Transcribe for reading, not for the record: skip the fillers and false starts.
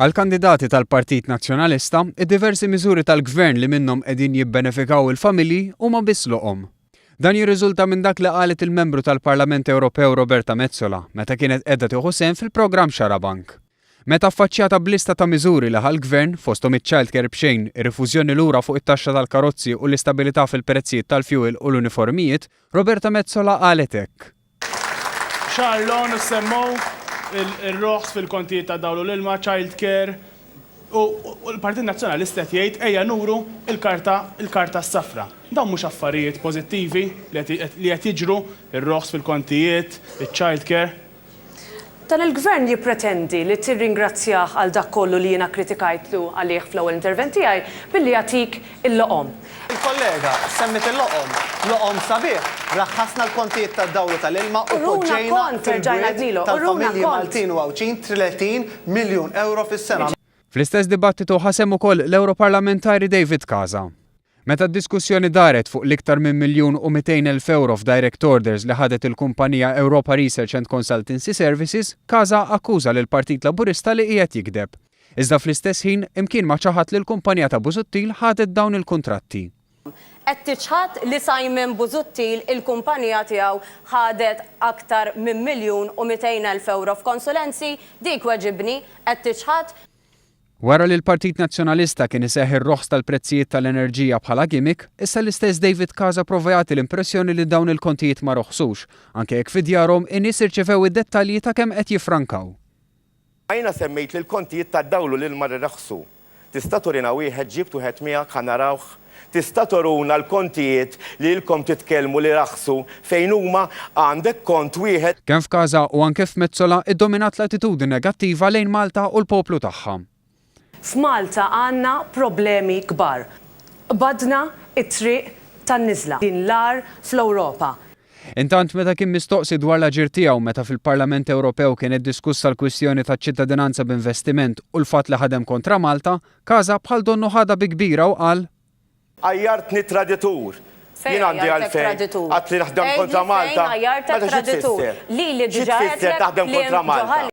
Għall-kandidati tal-Partit Nazzjonalista, id-diversi miżuri tal-Gvern li minnhom qegħdin jibbenefikaw il-familji huma biss loqom. Dan jirriżulta minn dak li qalet il-Membru tal-Parlament Ewropew Roberta Metsola meta kienet qiegħda tieħu sehem fil-programm Xarabank. Meta affaċċjata b'lista ta' miżuri li ħa l-Gvern, fosthom iċ-childcare b'xejn, ir-rifużjoni lura fuq it-taxxa tal-karozzi u l-istabilità fil-prezzijiet tal-fjuwil u l-uniformijiet, Roberta Metsola qalet hekk. Xahar 'l hawn u semmew ir-roħs fil-kontijiet tad-dawl u l-ilma, childcare, u l-Partit Nazzjonalista qed jgħid ejja nuru l-karta l-karta s-safra. Dawn mhux affarijiet pożittivi li qed jiġru, ir-roħs fil-kontijiet, iċ-childcare. Dan il-Gvern jippretendi li tirringrazzjah għal dak kollu li jiena kkritikajtlu għalih fl-ewwel intervent tiegħi billi jagħtik il-loqom. Il-kollega semmiet il-loqom. Loqom sabiħ. Raħħasna l-kontijiet tad-dawl u tal-ilma u Uruna poġġejna kont, erġajna fil-bwiet għidnilu, uruna tal-familji kont. Maltin u Għawdxin 30 miljun ewro fis-sena. Fl-istess dibattitu ħa sehem ukoll l-Ewroparlamentari David Casa. Meta d-diskussjoni daret fuq l-iktar minn 1,200,000 ewro f'direct orders li ħadet il-kumpanija Europa Research and Consultancy Services, Casa akkuża lill-Partit Laburista li qiegħed jigdeb. Iżda fl-istess ħin, imkien ma ċaħad li l-kumpanija ta' Busuttil ħadet dawn il-kuntratti. Qed tiċħad li Simon Busuttil il-kumpanija tiegħu ħadet aktar minn 1,200,000 ewro f'konsulenzi? Dik weġibni, qed tiċħad? Wara li l-Partit Nazzjonalista kien iseħħ ir-roħs tal-prezzijiet tal-enerġija bħala gimmick, issa l-istess David Casa prova jagħti l-impressjoni li dawn il-kontijiet ma roħsux, anke jekk fi djarhom in-nies irċevew id-dettalji ta' kemm qed jiffrankaw. Jiena semmejt li l-kontijiet tad-dawl u l-ilma li raħsu. Tista' turina wieħed, ġibt wieħed miegħek ħa narawh? Tista' turuna l-kontijiet li ilkom titkellmu li raħsu, fejn huma? Għandek kont wieħed? Kemm f'Casa u anke f'Metsola iddominat l-attitudni negattiva lejn Malta u l-poplu tagħha. F'Malta għandna problemi kbar. Qbadna t-triq tan-niżla. Din l-agħar fl-Ewropa. Intant meta kien mistoqsi dwar l-aġir tiegħu meta fil-Parlament Ewropew kienet diskussa l-kwistjoni taċ-ċittadinanza b'investiment u l-fatt li ħadem kontra Malta, Casa bħal donnu ħadha bi kbira u qal. Għajjartni traditur. Fejn Jien għandi għajjartek għalfejn. traditur? Għedt li naħdem Għidli kontra fejn Malta? għajjartek Mela xi traditur. tfisser? Lili Xi diġà tfisser għedtlek taħdem li kontra ġo Malta?